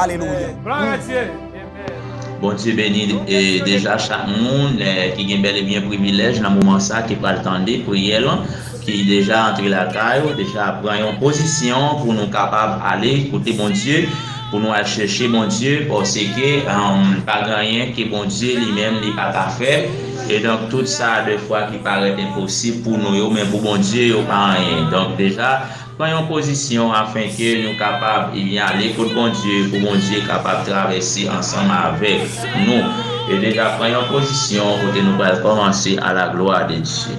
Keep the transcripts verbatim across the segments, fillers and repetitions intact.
Alelouya. Glwa a Dye. Bondye beni e deja chak moun eh, ki gen bèl e byen privilèj nan moman sa ki pral tande priyè lan, ki deja antre lakay ou, deja pran yon pozisyon pou nou kapab ale kote Bondye, pou nou al chèche Bondye, paske um, pa gen anyen ke Bondye li menm li pa ka fè. E donk tout sa de fwa ki parèt enposib pou nou yo, men pou Bondye yo pa anyen. Donk deja pran yon pozisyon afen ke nou kapab ebyen ale kot Bondye, pou Bondye kapab travèse ansanm avèk nou. E deja pran yon pozisyon kote nou pral kòmanse à la gloire de Dieu.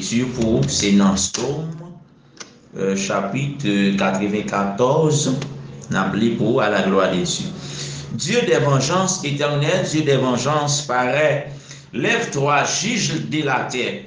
lekti pou ou, se nan Sòm, euh, chapit, euh, katrevenkatòz, n ap li pou ou, à la gloire de Dieu. Dieu des vengeances, Éternel, Dieu des vengeances, parais, lève-toi, juge de la terre.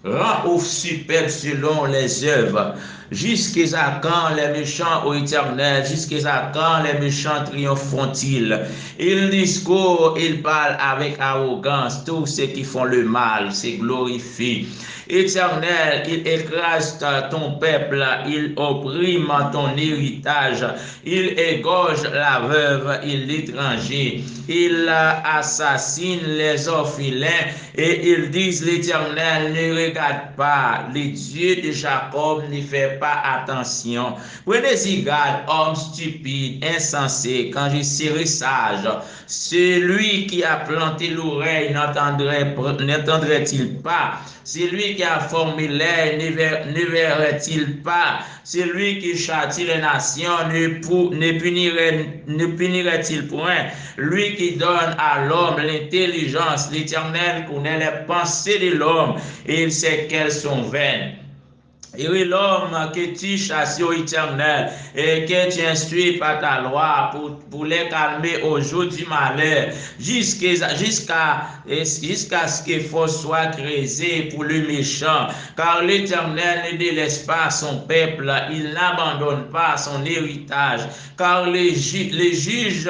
Rends au superbe selon les œuvres. Jusqu'à quand les méchants, ô Éternel, jusqu'à quand les méchants triompheront-ils? Ils discourent, ils parlent avec arrogance. Tous ceux qui font le mal se glorifient. Éternel, ils écrasent ton peuple, ils oppriment ton héritage, ils égorgent la veuve et l'étranger, ils assassinent les orphelins et ils disent, L'Éternel ne regarde pas, le Dieu de Jacob ne fait pas attention. Prenez y garde, homme stupide, insensé, quand je serai sage. Celui qui a planté l'oreille n'entendrait-il pas? Celui qui a formé l'œil ne ver- ne verrait-il pas? Celui qui châtie les nations ne, pou- ne punirait, ne punirait-il point? Lui qui donne à l'homme l'intelligence, l'Éternel connaît les pensées de l'homme et il sait qu'elles sont vaines. Heureux l'homme que tu chasses, ô Éternel, et que tu instruis par ta loi pour, pour les calmer au jour du malheur, jusqu'à, jusqu'à, jusqu'à ce que fosse soit creusée pour le méchant. Car l'Éternel ne délaisse pas son peuple, il n'abandonne pas son héritage. Car le, ju- le juge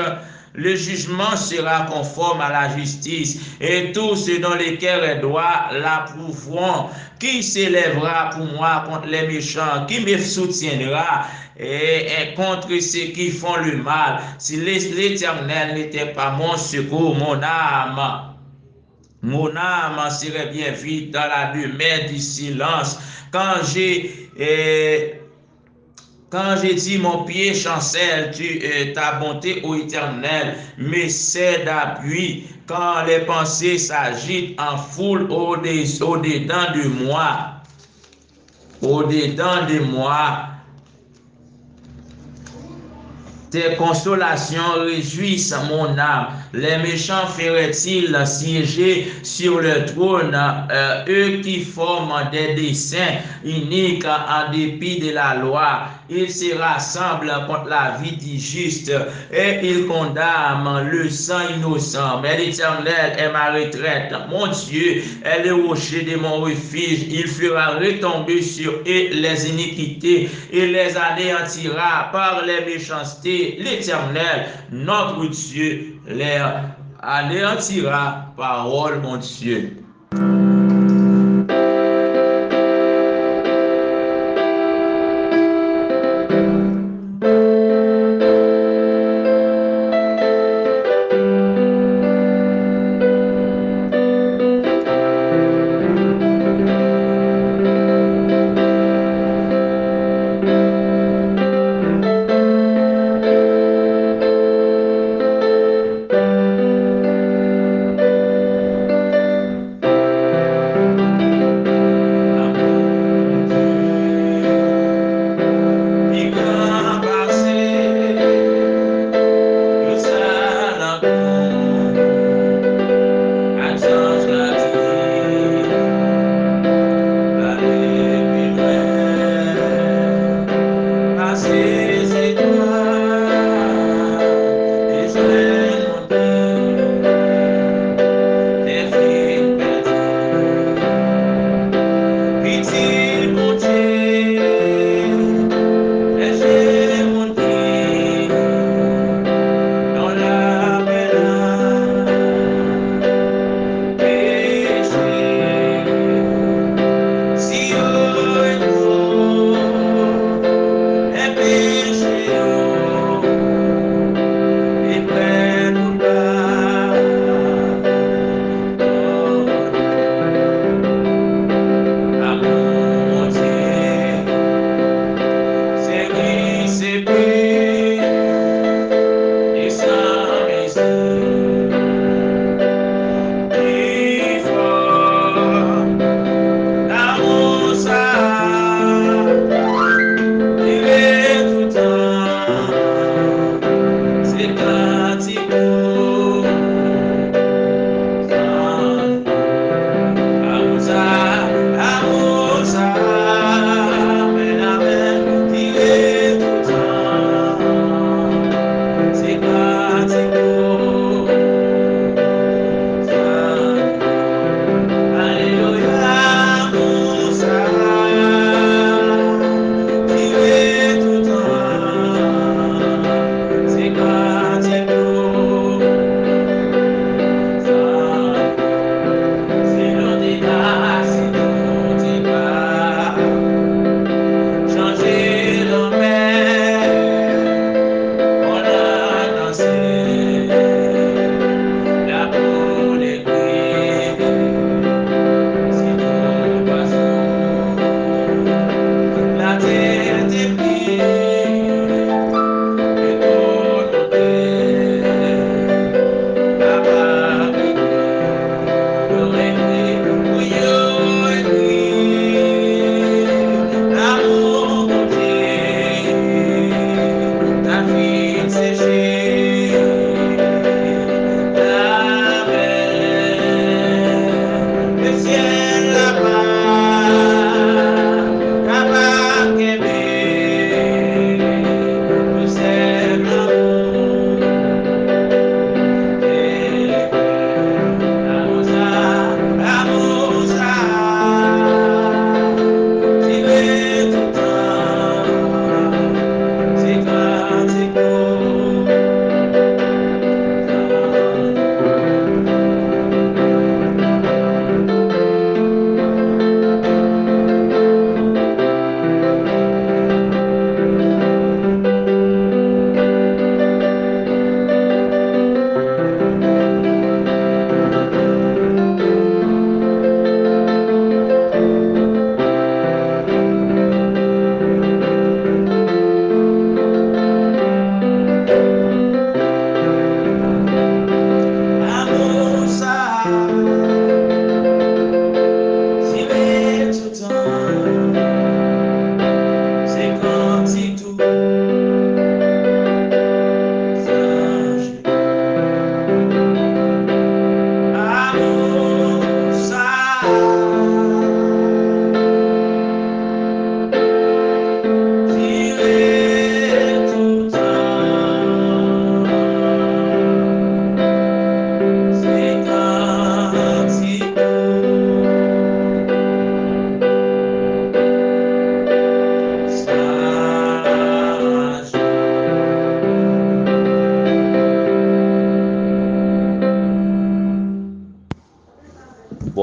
Le jugement sera conforme à la justice, et tous ceux dont le cœur est droit l'approuveront. Qui s'élèvera pour moi contre les méchants? Qui me soutiendra, et, et contre ceux qui font le mal? Si l'É- l'Éternel n'était pas mon secours, mon âme, mon âme serait bien vite dans la demeure du silence. Quand j'ai, euh, Quand je dis, mon pied chancelle, tu, euh, ta bonté, ô Éternel, me sert d'appui. Quand les pensées s'agitent en foule au-de- au-dedans de moi, au-dedans de moi, tes consolations réjouissent mon âme. Les méchants feraient-ils siéger sur leur trône, euh, eux qui forment des desseins iniques en dépit de la loi? Ils se rassemblent contre la vie du juste et ils condamnent le sang innocent. Mais l'Éternel est ma retraite, mon Dieu est le rocher de mon refuge. Il fera retomber sur eux les iniquités et les anéantira par les méchancetés. L'Éternel, notre Dieu, les anéantira. Parole, mon Dieu.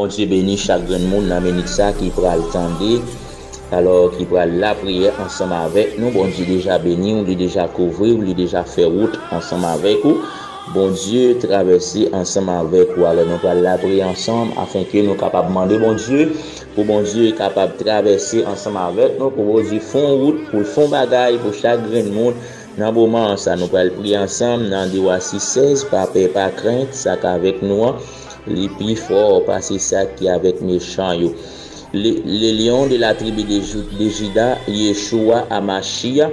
Bondye beni chak grenn moun nan minit sa ki pral tande, alò ki pral lapriyè ansanm avèk nou. Bondye deja beni w, li deja kouvri w, li deja fè wout ansanm avèk ou. Bondye travèse ansanm avèk ou. Alò nou pral lapriyè ansanm afenke nou kapab mande Bondye, pou Bondye kapab travèse ansanm avèk nou, pou Bondye fè yon wout, pou l fè yon bagay pou chak grenn moun. Nan moman sa, nou pral priye ansanm nan de Wa sis sèz, pa pè, pa krent, sa k avèk nou an, li pi fò pase sa ki avèk mechan yo. Le, le Lion de la tribi de, Ju- de Jida, Yeshua Amashia,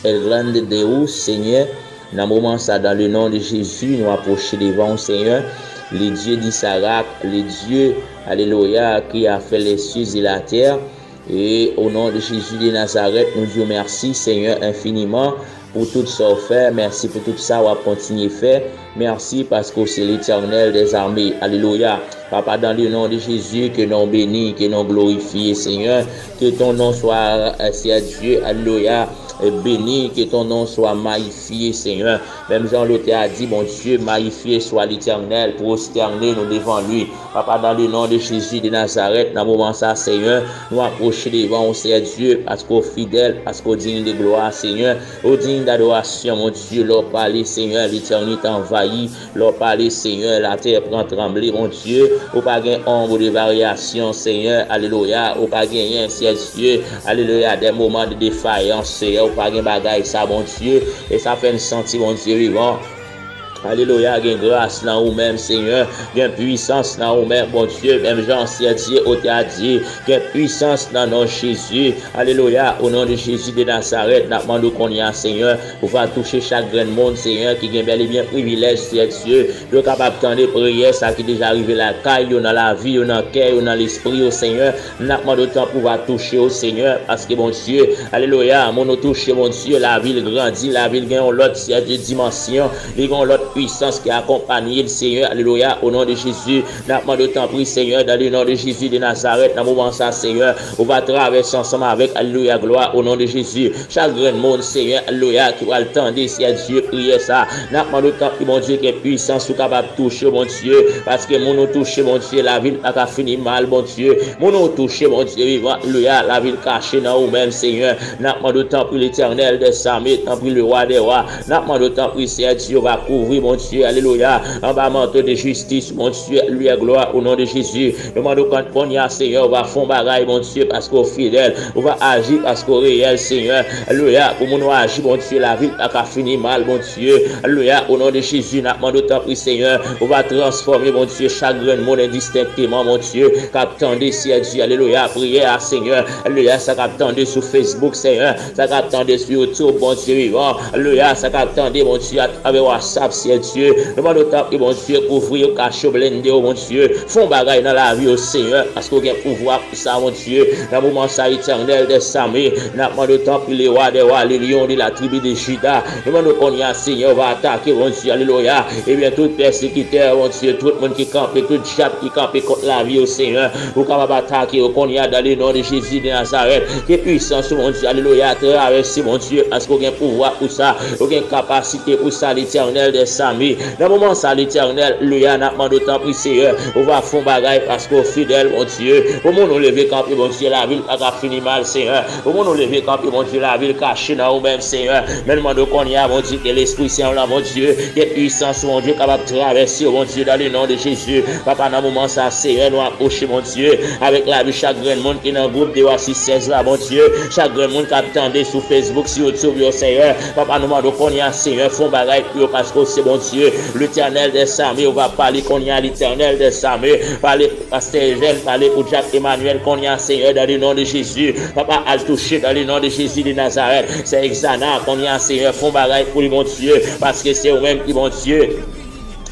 El Grande Deus, Senyè, nan moman sa, dans le nom de Jésus, nou apwoche devan w, Senyè, le Dieu d'Isaac, le Dieu, alelouya, qui a fait les cieux et la terre, E o non de Jezi de Nazarèt, nou di w mèsi, Senyè, enfiniman, pou tout sa w fè. Mèsi pou tout sa w ap kontinye fè. Mèsi paske w se Letènèl dèzame. Alelouya. Papa, dans le nom de Jésus, que non beni, que non glorifie, Senyè. Que ton nom soit, euh, Seigneur Dieu, alelouya, euh, béni, que ton nom soit magnifié, Senyè. Menm jan lotè a di, Bondye, magnifié soit l'Éternel, prostène nou devan li. Papa, dans le nom de Jésus de Nazareth, nan moman sa, Senyè, nou apwoche devan w, Seyè Dye, paske w fidèl, paske w digne de glwa, Senyè, ou digne d'adoration, mon Dieu, lè w pale, Senyè, letènite anvayi, lè w pale, Senyè, latè pran tranble, mon Dieu, ou pa gen ombre de variation, Senyè, alelouya, ou pa genyen, Seyè Dye, alelouya, des moments de défaillance, Senyè, ou pa gen bagay sa, mon Dieu, e sa fè n santi, mon Dieu, vivan. Alelouya, gen gras nan ou menm, Senyè. Gen pwisans nan ou menm, Bondye. Menm jan Seyè Dye, otè a di, gen pwisans nan non Jezi. Alelouya, o non de Jezi de Nazarèt, n ap mande w kounye a, Senyè, pou w va touche chak grenn moun, Senyè, ki gen bèl e byen privilèj, Seyè Dye, pou yo kapab tande priyè sa ki deja rive lakay yo, nan lavi yo, nan kè yo, nan lespri yo, Senyè. N ap mande w tanpri w va touche yo, Senyè, paske, Bondye, alelouya, moun ou touche, Bondye, lavi l grandi, lavi l gen yon lòt, Seyè Dye, dimansyon, li gen yon lòt pwisans ki akonpanye l, Senyè, alelouya, o non de Jezi, n ap mande w tanpri, Senyè, dans le nom de Jésus de Nazareth, nan moman sa, Senyè, ou va travèse ansanm avèk, alelouya, glwa, o non de Jezi, chak grenn moun, Senyè, alelouya, ki pral tande, Seyè Dye, priyè sa, n ap mande w tanpri, Bondye, ke pwisans ou kapab touche yo, Bondye, paske moun ou touche, Bondye, lavi l pa ka fini mal, Bondye. Moun ou touche, Bondye vivan, alelouya, lavi l kache nan ou menm, Senyè. N ap mande w tanpri, Letènèl dèzame, tanpri, Lewa dèwa. N ap mande w tanpri, Seyè Dye, ou va kouvri, Bondye, alelouya, anba manto de jistis, Bondye, alelouya, glwa, o non de Jezi. Nou mande w kounye a, Senyè, ou va fè yon bagay, Bondye, paske w fidèl, ou va aji paske w reyèl, Senyè. Alelouya, pou moun ou aji, Bondye, lavi l pa ka fini mal, Bondye. Alelouya, o non de Jezi, n ap mande w tanpri, Senyè, ou va transfòme, Bondye, chak grenn moun endistenkteman, Bondye, k ap tande, Seyè Dye, alelouya, priyè a, Senyè, alelouya, sa k ap tande sou Facebook, Senyè, sa k ap tande sou YouTube, Bondye vivan, alelouya, sa k ap tande, Bondye, atravè WhatsApp, Seyè Dye, nou mande w tanpri, Bondye, kouvri yo, kache yo, blende yo, Bondye, fè yon bagay nan lavi yo, Senyè, paske w gen pouvwa pou sa, Bondye, nan moman sa, Etènèl dèzame, n ap mande w tanpri, Lewa dèwa, le Lion de la tribi de Jida, nou mande w kounye a, Senyè, ou va atake, Bondye, alelouya, ebyen, tout pèsekitè, Bondye, tout moun ki kanpe, tout djab ki kanpe kont lavi yo, Senyè, ou kapab atake yo kounye a, dans le nom de Jésus de Nazareth, ke pwisans ou, Bondye, alelouya, travèse, Bondye, paske w gen pouvwa pou sa, ou gen kapasite pou sa, Letènèl dèzame, nan moman sa, Letènèl, alelouya, n ap mande w tanpri, Senyè, ou va fè yon bagay, paske w fidèl, Bondye, pou moun ou leve kanpe, Bondye, lavi l pa ka fini mal, Senyè, pou moun ou leve kanpe, Bondye, lavi l kache nan ou menm, Senyè. Men mande w kounye a, Bondye, ke Lespri Sen w lan, Bondye, ke pwisans ou, Bondye, kapab travèse yo, Bondye, dans le nom de Jésus. Papa, nan moman sa, Senyè, nou apwoche, Bondye, avèk lavi chak grenn moun ki nan gwoup de Wa sis sèz la, Bondye, chak grenn moun k ap tande sou Facebook, sou YouTube yo, Senyè. Papa, nou mande w kounye a, Senyè, fè yon bagay pou yo, paske w se Bondye, Letènèl dèzame, ou va pale kounye a, Letènèl dèzame, pale Pastè Eugène, pale pou Jack Emmanuel kounye a, Senyè, dans le nom de Jésus. Papa, al touche dans le nom de Jésus de Nazareth. Sè Exana kounye a, Senyè, fè yon bagay pou li, Bondye, paske se ou menm ki Bondye.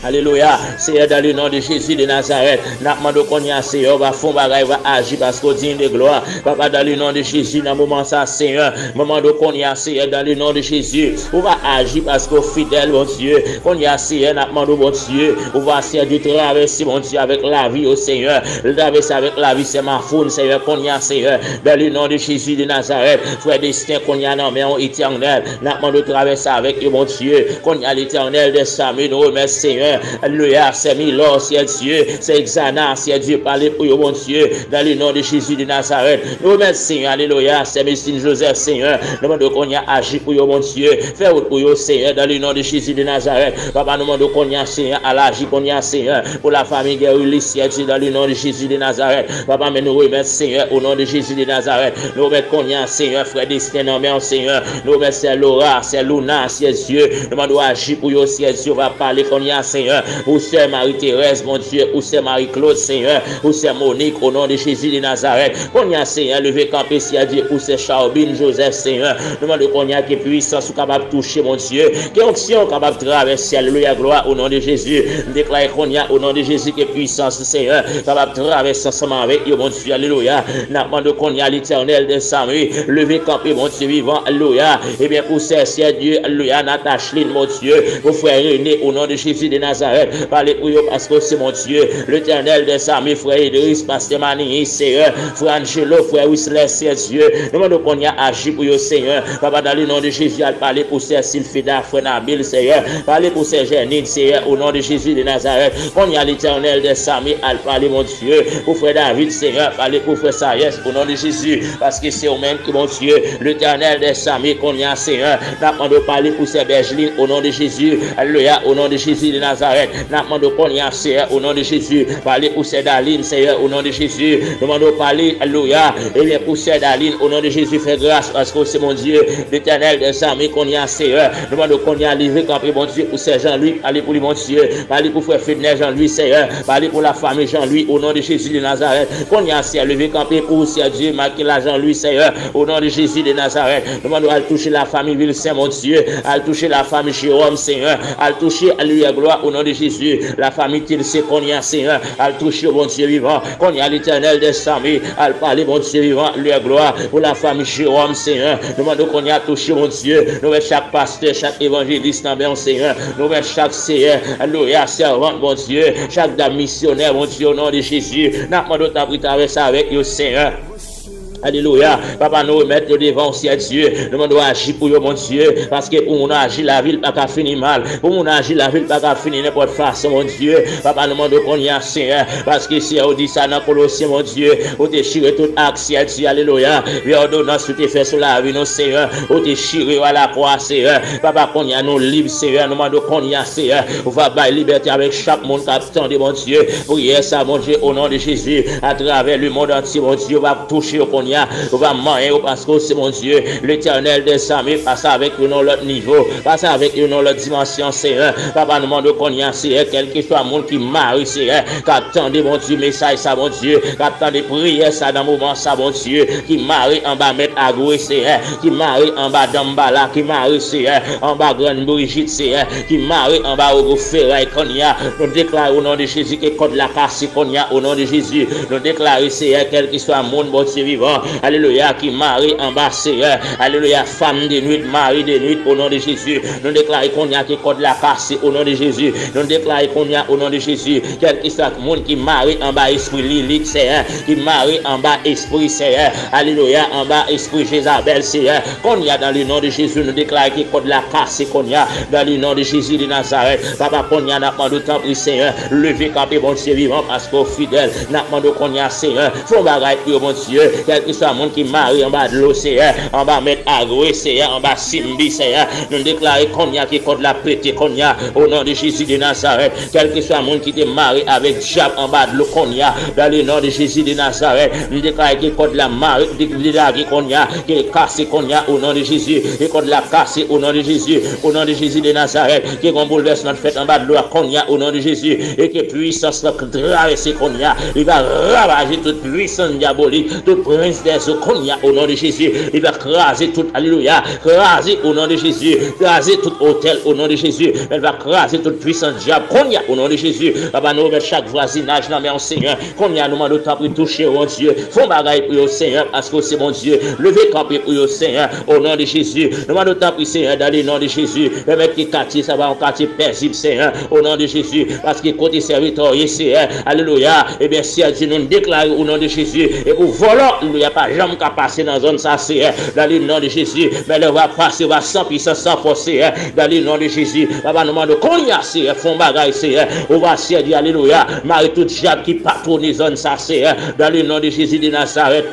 Alelouya. Senyè, dans le nom de Jésus de Nazareth, n ap mande w kounye a, Senyè, ou va fè yon bagay, ou va aji paske w digne de glwa. Papa, dans le nom de Jésus, nan moman sa, Senyè, mwen mande w kounye a, Senyè, dans le nom de Jésus, ou va aji paske w fidèl, Bondye. Kounye a, Senyè, n ap mande w, Bondye, ou va, Senyè Dye, travèse, Bondye, avèk lavi yo, Senyè. Travèse avèk lavi sè Mafoun, Senyè, kounye a, Senyè, dans le nom de Jésus de Nazareth. Frè Destin, kounye a, nan men w, Etènèl. N ap mande w travèse avèk yo, Bondye. Kounye a, Letènèl dèzame, nou remèt, Senyè, Alelouya, sè Milò, sè Dye, sè Exana, sè Dye, pale pou yo, Bondye, dans le nom de Jésus de Nazareth. Nou remèt, Senyè, alelouya, sè Mestin Joseph, Senyè, nou mande w kounye a aji pou yo, Bondye, fè wout pou yo, Senyè, dans le nom de Jésus de Nazareth. Papa, nou mande w kounye a, Senyè, al aji kounye a, Senyè, pou la famille Guerrilis, sè Dye, dans le nom de Jésus de Nazareth. Papa, men nou remèt, Senyè, au nom de Jésus de Nazareth. Nou remèt kounye a, Senyè, frè Destin nan men w, Senyè. Nou remèt sè Laura, sè Luna, sè Dye. Nou mande w aji pou yo, sè Dye, w va pale kounye a, Senyè. Pou sè Marie Thérèse, Bondye, pou sè Marie Claude, Senyè. Pou sè Monique, au nom de Jésus de Nazareth. Kounye a, Senyè, leve kanpe, sè Dye, pou sè Charbin Joseph, Senyè. Nou mande w kounye a ke pwisans ou kapab touche, Bondye. Ke onksyon ou kapab travèse, alelouya, glwa, au nom de Jésus. M deklare kounye a, au nom de Jésus, ke pwisans ou, Senyè, kapab travèse ansanm avèk yo, Bondye, alelouya. N ap mande w kounye a, Letènèl dèzame, leve kanpe, Bondye vivan, alelouya. Ebyen, pou sè, sè Dye, alelouya, Natachlin, Bondye, pou frè Rene, au nom de Jésus de Nazareth, pale pou yo, paske w se Bondye, Letènèl dèzame, frè Idris, pastè Manigny, Senyè, frè Angelo, frè Wisley, sè Dye, nou mande w kounye a aji pou yo, Senyè, papa, dans le nom de Jésus, al pale pou sè Silfida, frè Nabil, Senyè, pale pou sè Jènid, Senyè, au nom de Jésus de Nazareth, kounye a, Letènèl dèzame, al pale, Bondye, pou frè David, Senyè, pale pou frè Sayès, au nom de Jésus, paske se ou menm ki Bondye, Letènèl dèzame, kounye a, Senyè, n ap mande w pale pou sè Bèjlin, au nom de Jésus, alelouya, au nom de Jésus de Nazareth, n ap mande w kounye a, Senyè, au nom de Jésus, pale pou sè Dalin, Senyè, au nom de Jésus, nou mande w pale, alelouya, ebyen, pou sè Dalin, au nom de Jésus, fè gras, paske w se Bondye, Letènèl dèzame, kounye a, Senyè, nou mande w kounye a, leve kanpe, Bondye, pou sè Jean-Louis, pale pou li, Bondye, pale pou frè Fedner Jean-Louis, Senyè, pale pou la famille Jean-Louis, au nom de Jésus de Nazareth, kounye a, Senyè, leve kanpe pou sè Dye, Makila Jean-Louis, Senyè, au nom de Jésus de Nazareth, nou mande w al touche la famille Vilsen, Bondye, al touche la famille Jérôme, Senyè, al touche, alelouya, glwa, au nom de Jésus, la famille Tilse, kounye a, Senyè, al touche yo, Bondye vivan, kounye a, Letènèl dèzame, al pale, Bondye vivan, alelouya, glwa, pou la famille Jérôme, Senyè, nou mande w kounye a touche, Bondye, nou mèt chak pastè, chak evanjelis nan men w, Senyè, nou mèt chak, Senyè, alelouya, sèvant, Bondye, chak dam misyonè, Bondye, au nom de Jésus, n ap mande w tanpri travèse avèk yo, Senyè. Alelouya. Papa, nou remèt yo devan w, Seyè Dye. Nou mande w aji pou yo, Bondye. Paske pou moun aji, lavi l pa ka fini mal. Pou moun aji, lavi l pa ka fini nenpòt fason, Bondye. Papa, nou mande w kounye a, Seyè. Paske, Seyè, ou di sa nan Kolosyen, Bondye. Ou te chire tout ak, Seyè Dye. Alelouya. Vye òdonans ou te fè sou lavi nou, Seyè. Ou te chire yo alakwa, Seyè. Papa, kounye a, nou lib, Seyè. Nou mande w kounye a, Seyè. Ou va bay libète avèk chak moun k ap tande, Bondye. Priyè sa, Bondye, au nom de Jésus, à travers le monde entier, Bondye, ou va touche yo kounye a, ou va manyen yo paske ou se Bondye, Letènèl dèzame, pase avèk yo nan lòt nivo, pase avèk yo nan lòt dimansyon, Seyè. Papa, nou mande w kounye a, Seyè, kèlkeswa moun ki mare, Seyè, k ap tande, Bondye, mesaj sa, Bondye, k ap tande priyè sa nan moman sa, Bondye, ki mare anba mèt agwe, Seyè, ki mare anba danmbala, ki mare, Seyè, anba grann Brijit, Seyè, ki mare anba ogou feray kounye a. Nou deklare, au nom de Jésus, ke kòd la kase kounye a, au nom de Jésus. Nou deklare, Seyè, kèlkeswa moun, Bondye vivan, alelouya, ki mare anba, Seyè, alelouya, fanm de nwit, mari de nwit, au nom de Jésus. Nou deklare kounye a ke kòd la kase, au nom de Jésus. Nou deklare kounye a, au nom de Jésus, kèlkeswa moun ki mare anba espri Lilit, Seyè, ki mare anba espri, Seyè, alelouya, anba espri Jezabèl, Seyè, kounye a, dans le nom de Jésus, nou deklare ke kòd la kase kounye a, dans le nom de Jésus de Nazareth. Papa, kounye a, n ap mande w, tanpri, Seyè, leve kanpe, Bondye vivan, paske w fidèl. N ap mande w kounye a, Seyè, fè yon bagay pou yo, Bondye. Kèlkeswa moun ki mare anba dlo, Seyè, anba mèt agwe, Seyè, anba simbi, Seyè, nou deklare kounye a ke kòd la pete kounye a, au nom de Jésus de Nazareth. Kèlkeswa moun ki te mare avèk dyab anba dlo kounye a, dans le nom de Jésus de Nazareth, m deklare ke kòd la mare, de, delage kounye a, ke l kase kounye a, au nom de Jésus, ke kòd la kase, au nom de Jésus, au nom de Jésus de Nazareth, ke gon boulvèsman fèt anba dlo a kounye a, au nom de Jésus, e ke pwisans la travèse kounye a, li va ravaje tout pwisans dyabolik, tout prens dèzo kounye a, au nom de Jésus, li va kraze tout, alelouya, kraze, au nom de Jésus, kraze tout otèl, au nom de Jésus, men l va kraze tout pwisans dyab kounye a, au nom de Jésus. Papa, nou remèt chak vwazinaj nan men w, Seyè. Kounye a, nou mande w, tanpri, touche yo, Bondye. Fè yon bagay pou yo, Seyè, paske w se Bondye. Leve kanpe pou yo, Seyè, au nom de Jésus. Nou mande w, tanpri, Seyè, dans le nom de Jésus, pèmèt ke katye sa va yon katye pezib, Seyè, au nom de Jésus, paske kote sèvitè w ye, Seyè, alelouya, ebyen, Seyè Dye, nou deklare, au nom de Jésus, e pou vòlò, Seyè, pa janm ka pase nan zòn sa, Seyè, dans le nom de Jésus. Men lè w va pase, w va san pisans, san fòs, Seyè, dans le nom de Jésus. Papa, nou mande w kounye a, Seyè, fè yon bagay, Seyè. Ou va sèvi, alelouya, mare tout dyab ki patwone zòn sa, Seyè, dans le nom de Jésus de Nazareth.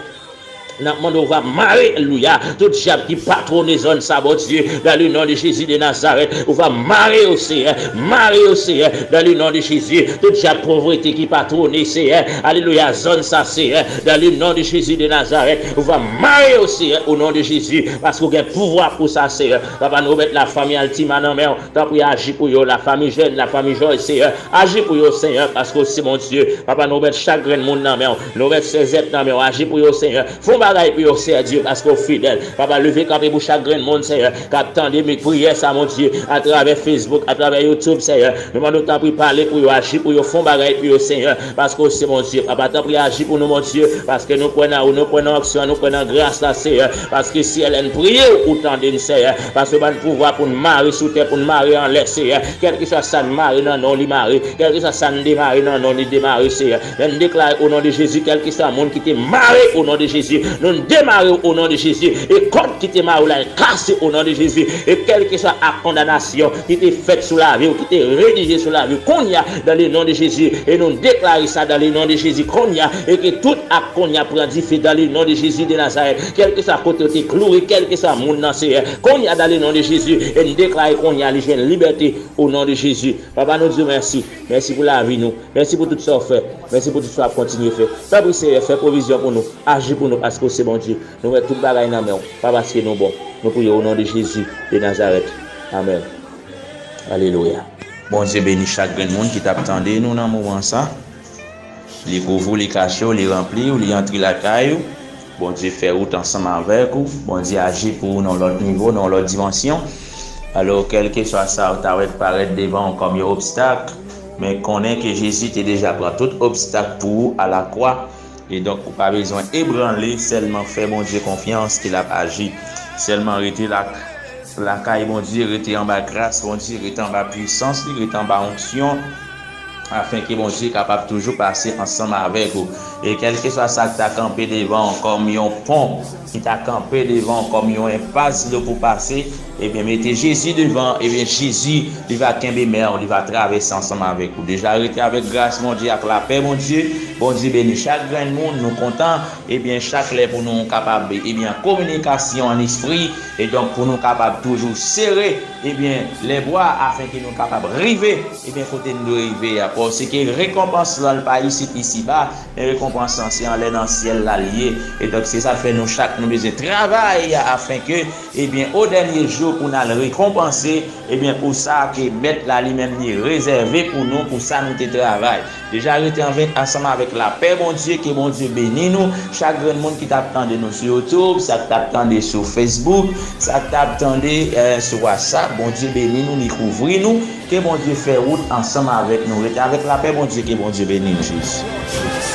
N ap mande w va mare, alelouya, tout dyab ki patwone zòn sa, Bondye, dans le nom de Jésus de Nazareth. Ou va mare yo, Seyè, mare yo, Seyè, dans le nom de Jésus. Tout dyab povrete ki patwone, Seyè, alelouya, zòn sa, Seyè, dans le nom de Jésus de Nazareth. Ou va mare yo, Seyè, au nom de Jésus, paske w gen pouvwa pou sa, Seyè. Papa, nou remèt lafanmi Altima nan men w. Tanpri, aji pou yo, lafanmi Jèn, lafanmi Jòj, Seyè. Aji pou yo, Seyè, paske w se Bondye. Papa, nou remèt chak grenn moun nan men w. Nou remèt Suzette nan men w. Aji pou yo, Seyè. Fè yon bagay pou yo, Seyè Dye, paske w fidèl. Papa, leve kanpe pou chak grenn moun, Seyè, k ap tande mi-, priyè sa, Bondye, atravè Facebook, atravè YouTube, Seyè. Nou mande w, tanpri, pale pou yo, aji pou yo, fè yon bagay pou yo, Seyè, paske w se Bondye. Papa, tanpri, aji pou nou, Bondye, paske nou kwè nan ou, nou kwè nan onksyon, nou kwè nan gras la, Seyè. Paske si Hélène priye w, ou tande n, Seyè. Paske w ban n pouvwa pou n mare sou tè, pou n mare anlè, Seyè. Kèlkeswa sa n mare nan non w, li mare. Kèlkeswa sa n demare nan non w, li demare, Seyè. Men n deklare, o non de Jezi, kèlkeswa moun ki te mare, o non de Jezi, nou demare w, o non de Jezi. E kòd ki te mare w la, l kase, o non de Jezi. E kèlkeswa ak kondanasyon ki te fèt sou lavi w, ki te redije sou lavi w, kounye a, dans le nom de Jésus, e nou deklare sa dans le nom de Jésus, kounye a, e ke tout ak kounye a pran dife dans le nom de Jésus de Nazareth. Kèlkeswa kote yo te kloure, kèlkeswa moun nan, Seyè, kounye a, dans le nom de Jésus, e n deklare kounye a, li jwenn libète, o non de Jezi. Papa, nou di w mèsi. Mèsi pou lavi nou. Mèsi pou tout sa w fè. Mèsi pou tout sa w ap kontinye fè. Tanpri, Seyè, fè pwovizyon pou nou. Aji pou nou, paske w se Bondye. Nou met tout bagay nan men w. Pa paske nou bon. Nou priye o non de Jezi de Nazarèt. Amèn. Alelouya. Bondye beni chak grenn moun ki t ap tande nou nan moman sa. Li kouvri w, li kache w, li ranpli w, li antre lakay ou. Bondye fè wout ansanm avèk ou. Bondye aji pou ou nan yon lòt nivo, nan yon lòt dimansyon. Alò, kèlkeswa sa ou ta wè k parèt devan w kòm yon obstak, men konnen ke Jezi te deja pran tout obstak pou ou alakwa. E donk, ou pa bezwen ebranle, sèlman fè Bondye konfyans ke l ap aji. Sèlman rete la, lakay Bondye, rete anba gras Bondye, rete anba pwisans li, rete anba onksyon, afenke Bondye kapab toujou pase ansanm avèk ou. E kèlkeswa sa k ta kanpe devan w kòm yon pon, ki ta kanpe devan w kòm yon enpas dlo pou pase, ebyen, mete Jezi devan, ebyen, Jezi, li va kenbe men w, li va travèse ansanm avèk ou. Deja rete avèk gras Bondye ak lapè Bondye. Bondye beni chak grenn moun. Nou kontan, ebyen, chak lè pou nou kapab, ebyen, an kominikasyon an espri, e donk pou nou kapab toujou sere, ebyen, lè bwa, afenke nou kapab rive, ebyen, kote n dwe rive a. Paske rekonpans lan, l pa isit, isiba, men rekonpans lan, se anlè nan syèl la l ye. E donk, se sa k fè nou chak, nou bezwen travay afenke, ebyen, o dènye jou, pou n al rekonpanse, ebyen, pou sa ke Mèt la li menm li rezève pou nou, pou sa nou te travay. Deja rete anvè-, ansanm avèk lapè Bondye, ke Bondye beni nou, chak grenn moun ki t ap tande nou sou YouTube, sa k t ap tande sou Facebook, sa k t ap tande, eh, sou WhatsApp, Bondye beni nou, li kouvri nou, ke Bondye fè wout ansanm avèk nou. Rete avèk lapè Bondye, ke Bondye beni nou, Jezi.